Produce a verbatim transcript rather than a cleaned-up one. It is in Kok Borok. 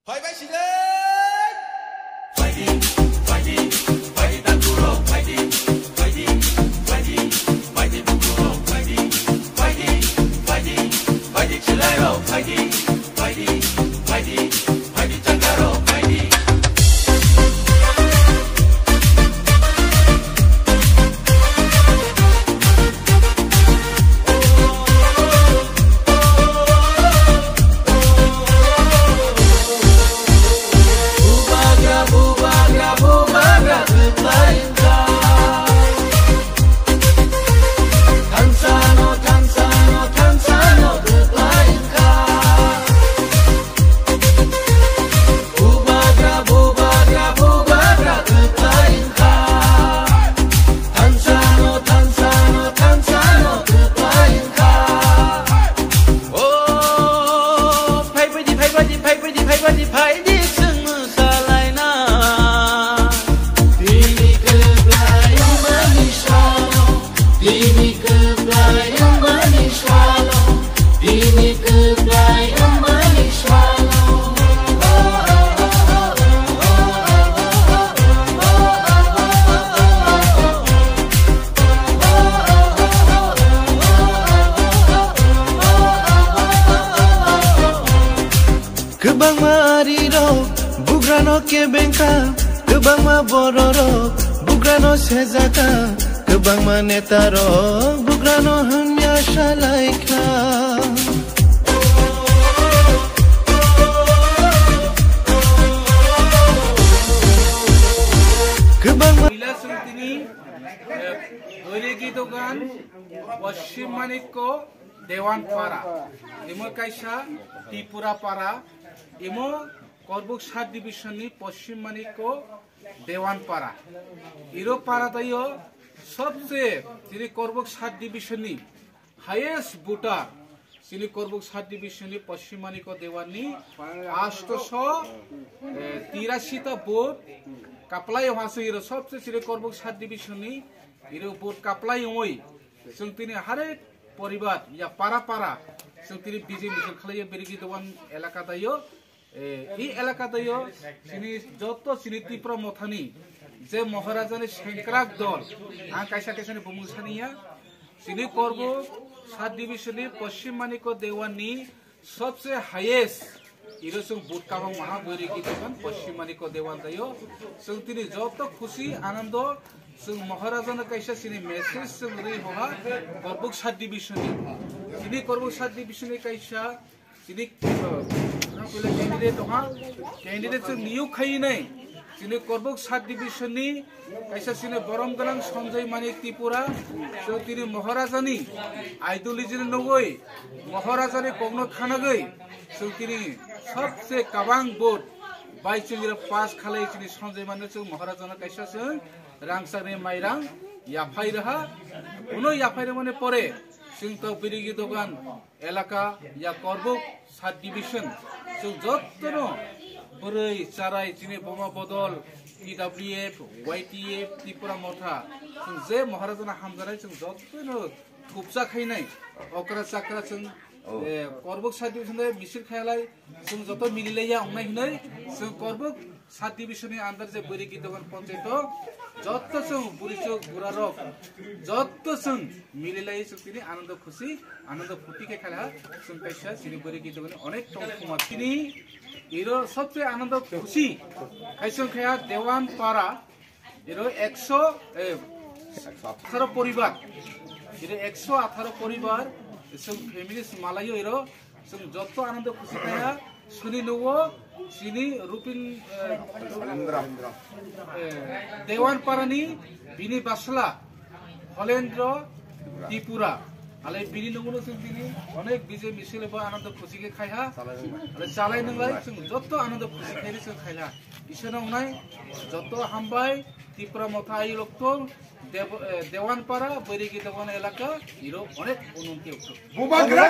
Phaibai sile! Phaidi, phaidi, phaidi takurok, phaidi, phaidi, phaidi, phaidi bukurok, phaidi, phaidi, phaidi, phaidi chwlairok, phaidi, phaidi, phaidi, phaidi chakarok, phaidi. O, phaibaidi, phaibaidi, phaibaidi, phaibaidi, phaidi chwng mwsalaina. Bini kwplai wngmani salo, bini kwplai wngmani salo, bini kwplai wngmani salo. Kwbangma arirok bugrano kebengkha, kwbangma bororok bugrano sejaka, kwbangma netarok bugrano hamya salaikha. Kwbangma Kailashwng tini, eh, Boiregi dogan, Poschim Manikko, Dewan Para. Imo kaisa Tripura Para. Imo Korbuk sub division ni Poschim Manikko Dewan Para. Iro para dayo sobse tini Korbuk sub division ni highest voter, chini Korbuk sub division ni Poschim Manikko Dewan ni astoso, eh, tirasi ta vote kaplai o hase iro sobse chini Korbuk sub division ni iro vote kaplai ongoi. Chwng tini harek poribar ya para para chwng tini bijay misil khlaiyo Boiregi dogan elaka dayo. Eh, i elaka dayo chini joto chini Tipra Mothani je Maharaja ni sengkrak dol, ang kaisa kaisa ni bumung saniya, chini Korbuk sub division ni Poschim Manikko Dewan ni sobse highest iro chwng vote kabang maha Boiregi dogan Poschim Manikko Dewan dayo. Chwng tini joto khusi anando chwng Maharaja no kaisa chini message chwng rwi hoha Korbuk sub division ni. Chini Korbuk sub division ni kaisa Chini, uh, candidate tongha, candidate chwng niyok khai nai. Chini Korbuk sub division ni kaisa chini borom gwnang Sanjay Manik Tripura, chwng tini Maharaja ni ideology ni nugwi, Maharaja ni kokno khanagwi, chwng tini sabse kabang vote bai chwng iro pass khalai chini Sanjay Manik chwng Maharaja no kaisa chwng rangchak ni mairang yaphai raha, uno yaphai rwmani pore chwng to Boiregi dogan elaka ya Korbuk sub division chwng jottono bwrwi charai chini boma bodol T W F, Y T F, Tipra Motha chwng je Maharaja no hamjanai chwng jottono thupsa khainai okra chakra chwng, eh, Korbuk sub division de misil khailai chwng joto mililaiya ongnai hinoi chwng Korbuk sub division ni under je Boiregi dogan panchayat o jotto chwng buri chwng bura rok jotto chwng mililai chwng tini anando khusi anando phuti khe khala chwng kaisa chini Boiregi dogan ni onek tong thuma tini iro sobse anando khusi khai chwng khaya Dewan Para iro ekso, eh, atharo poribar iro ekso atharo poribar chwng families malaio iro Chwng jotto anando khusi khaiha, suni nugo, chini Rupin, eh, eh, Dewan Parani, bini basla, Holendro Tripura. Ale bini nugo no chwng tini, onek bijay misil bo anando khusi khe khaiha. Ale chalai nwnglai, chwng jotto anando khusi khe chwng khaiha. Isano wngnai, jotto hambai, Tipra Motha ayuk lokto, Dev-, eh, Dewan Para, Boiregi dogan elaka, iro onek ununti okto. Bubagra!